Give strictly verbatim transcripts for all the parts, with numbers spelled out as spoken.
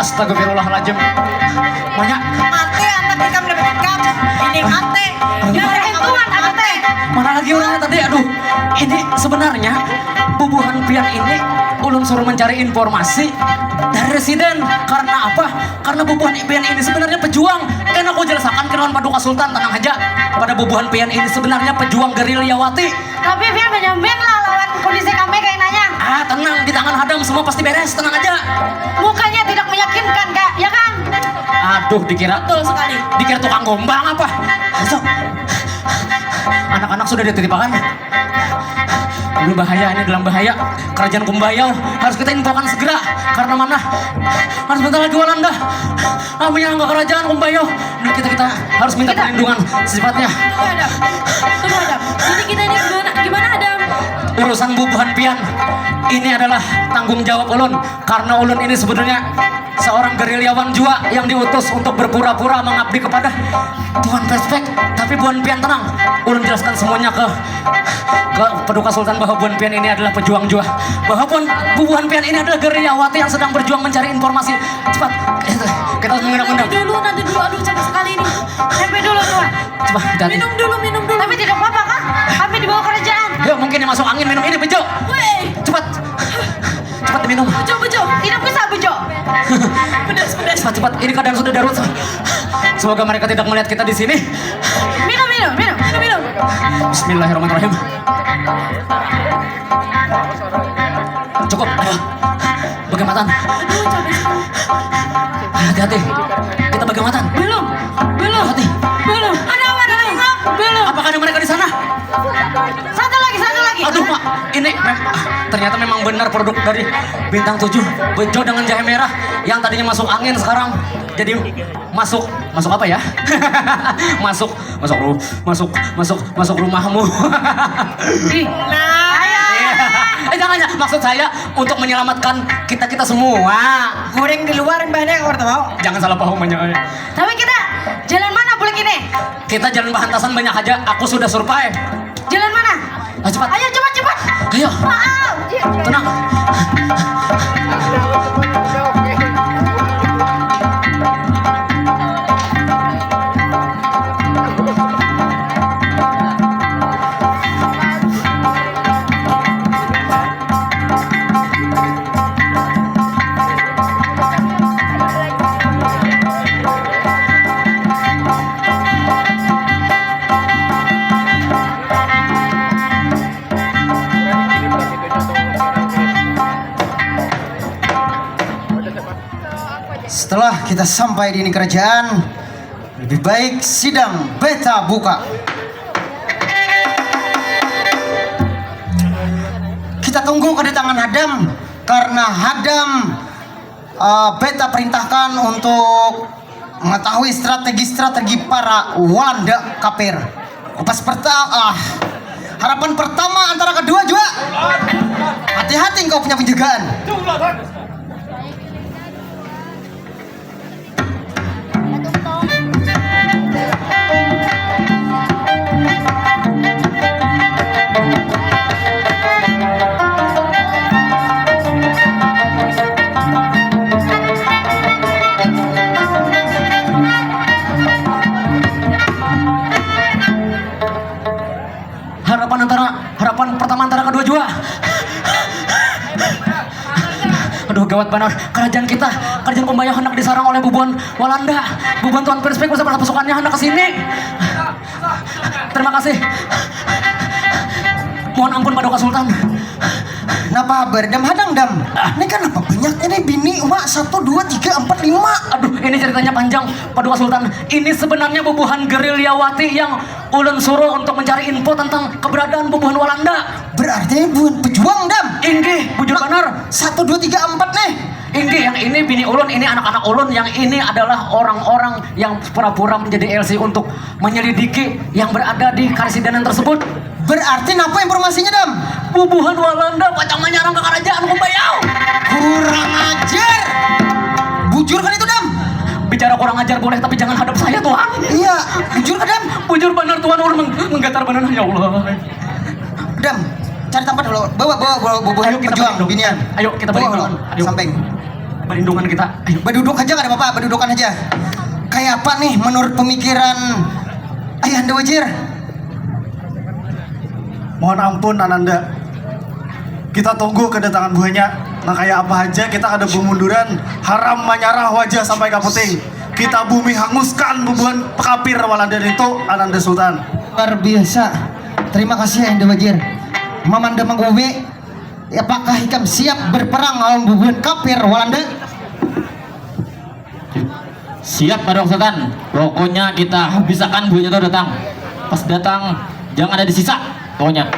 Astagfirullahaladzim. Banyak. Mati anak ikam, dapat ikam. Ini mati. Ini perhitungan mati. Mana lagi orangnya tadi? Aduh, ini sebenarnya bubuhan pian ini ulun suruh mencari informasi dari residen. Karena apa? Karena bubuhan pian ini sebenarnya pejuang. Kena aku jelasakan ke lawan Paduka Sultan, tenang aja. Pada bubuhan pian ini sebenarnya pejuang gerilyawati. Tapi pian banyambing lah lawan kondisi kami kainanya. Ah, tenang, di tangan Hadam semua pasti beres, tenang aja. Mukanya tidak meyakinkan, Kak, ya kan? Aduh, dikira. Betul sekali. Dikira tukang gombal apa? Ayo. Anak-anak sudah dititipakan. Ini bahaya, ini dalam bahaya. Kerajaan Kumbayau harus kita infokan segera. Karena mana? Harus bentar lagi Walanda. Ah, menyerang ke kerajaan Kumbayau. Nah, kita, kita harus minta Kita perlindungan secepatnya. Tunggu, Adam. Tunggu, Adam. Jadi kita ini gimana, gimana, Adam? Urusan bubuhan pian ini adalah tanggung jawab ulun, karena ulun ini sebetulnya seorang gerilyawan jua yang diutus untuk berpura-pura mengabdi kepada Tuan Perspek. Tapi buhan pian tenang, ulun jelaskan semuanya ke ke Paduka Sultan bahwa buhan pian ini adalah pejuang jua, bahwa buhan, bubuhan pian ini adalah gerilyawati yang sedang berjuang mencari informasi. Cepat, kita, kita harus mengundang-undang. Nanti dulu, nanti dulu. Aduh, capek sekali ini. Sampai dulu, Tuan. Cepat, hati-hati. Minum dulu, minum dulu. Tapi tidak apa-apa kah? Kami dibawa kerajaan. Yuk, mungkin yang masuk angin minum ini, Bejo. Weh. Cepat. Cepat diminum. Bejo, Bejo. Tidak bisa, Bejo. Pedas, pedas. Cepat, cepat. Ini keadaan sudah darurat. Semoga mereka tidak melihat kita di sini. Minum, minum, minum, minum, minum. Bismillahirrahmanirrahim. Cukup, ayo. Bagamatan. Aduh, capek sekali. Hati-hati. Kita bagamatan. Belum, belum. Hati. Belum. Ada apa, ada apa? Belum. Apakah ada mereka di sana? Satu lagi, satu lagi. Aduh, Mak. Ini mem- ah, ternyata memang benar produk dari Bintang Tujuh. Bejo dengan jahe merah yang tadinya masuk angin sekarang jadi masuk, masuk apa ya? Masuk, masuk ru- masuk, masuk, masuk rumahmu. Ih, nah, ayo. Iya. Eh, jangan, ya. Maksud saya untuk menyelamatkan kita-kita semua. Goreng di luar, mbahnya, kau tahu. Jangan salah paham aja, eh. Tapi kita jalan mana bulik ini? Kita jalan bahantasan banyak aja. Aku sudah survei. Jalan mana? Ah, cepat. Ayo, cepat, cepat. Ayo. Maaf. Tenang. Setelah kita sampai di ini kerajaan, lebih baik sidang beta buka. Kita tunggu kedatangan Hadam, karena Hadam, eh, beta perintahkan untuk mengetahui strategi-strategi para Walanda kafir. Pas pertama, ah, harapan pertama antara kedua juga. Hati-hati engkau punya penjagaan. Harapan antara, harapan pertama antara kedua jua. Aduh, gawat banar. Kerajaan kita, kerajaan Kumbayau hendak disarang oleh bubuhan Walanda. Bubuhan Tuan Perspek beserta pasukannya hendak ke sini. Terima kasih. Mohon ampun, Paduka Sultan. Napa habar, Dam? Hadang, Dam. Ah. Ini kan apa banyaknya nih bini, Uma? Satu, dua, tiga, empat, lima. Aduh, ini ceritanya panjang, Paduka Sultan. Ini sebenarnya bubuhan gerilyawati yang ulun suruh untuk mencari info tentang keberadaan bubuhan Walanda. Berarti ini buhan pejuang, Dam. Inggih, bujur banar. Satu, dua, tiga, empat nih. Inggih, yang ini bini ulun, ini anak-anak ulun, yang ini adalah orang-orang yang pura-pura menjadi L C untuk menyelidiki yang berada di karesidenan tersebut. Berarti napa informasinya, Dam? Bubuhan Walanda pacang manyarang ke kerajaan Kumbayau. Kurang ajar. Bujur kan itu, Dam? Bicara kurang ajar boleh, tapi jangan hadap saya, Tuan. Iya, bujur kan, Dam? Bujur banar, Tuan, ulun meng- menggatar banar, ya Allah. Dam, cari tempat dulu. Bawa, bawa, bawa bubuhan pejuang, binian. Ayo, kita balik dulu. Ayo. Samping. Perlindungan kita. Ayo, badudukan aja, kada apa-apa, badudukan aja. Kayak apa nih menurut pemikiran Ayahanda Wajir? Mohon ampun, Ananda. Kita tunggu kedatangan buhannya. Nah, kayak apa aja kita kada bumunduran. Haram manyarah wajah sampai kaputing. Kita bumi hanguskan bubuhan kafir Walanda itu, Ananda Sultan. Luar biasa. Terima kasih Ayahanda Wajir. Mamanda Mangkuwi, apakah ikam siap berperang lawan bubuhan kafir Walanda? Siap, Madong Sultan. Pokoknya kita habisakan buhannya tuh datang. Pas datang, jangan ada sisa. Pokoknya.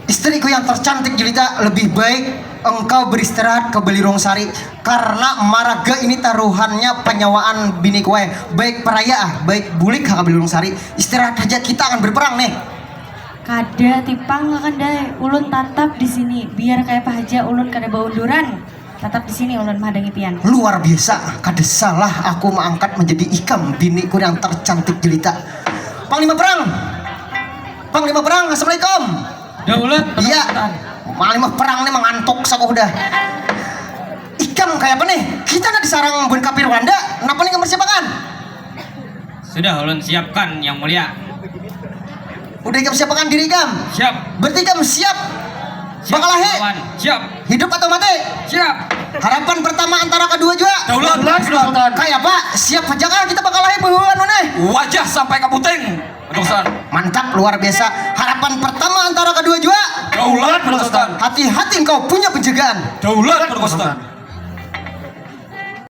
Istriku yang tercantik jelita, lebih baik engkau beristirahat ke Balirung Sari karena maraga ini taruhannya penyawaan bini kue, baik peraya ah, baik bulik ha ke Balirung Sari. Istirahat aja, kita akan berperang nih. Kada tipang kakanda, ulun tatap di sini, biar kaya apa haja ulun kada baunduran. Tatap di sini ulun mahadangi pian. Luar biasa, kada salah aku maangkat menjadi ikam biniku yang tercantik jelita. Panglima perang, Panglima perang, assalamualaikum. Daulat. Iya, Panglima perang nih mengantuk saku dah. Ikam kayak apa nih? Kita nak disarang buhan kafir Walanda. Kenapa nih kamu siapakan? Sudah ulun siapkan, Yang Mulia. Udah ikam siapakan diri ikam? Siap. Berarti ikam siap Siap. bakalahi? Lawan. Siap. Hidup atau mati? Siap. Harapan pertama antara kedua jua. Daulat. Daulat. Kayak apa? Siap aja kah kita bakalahi buhan nih? Wajah sampai kaputing. Madong Sultan. Mantap, luar biasa. Harapan pertama antara kedua jua. Daulat, Madong Sultan. Hati-hati engkau punya penjagaan. Daulat, Madong Sultan.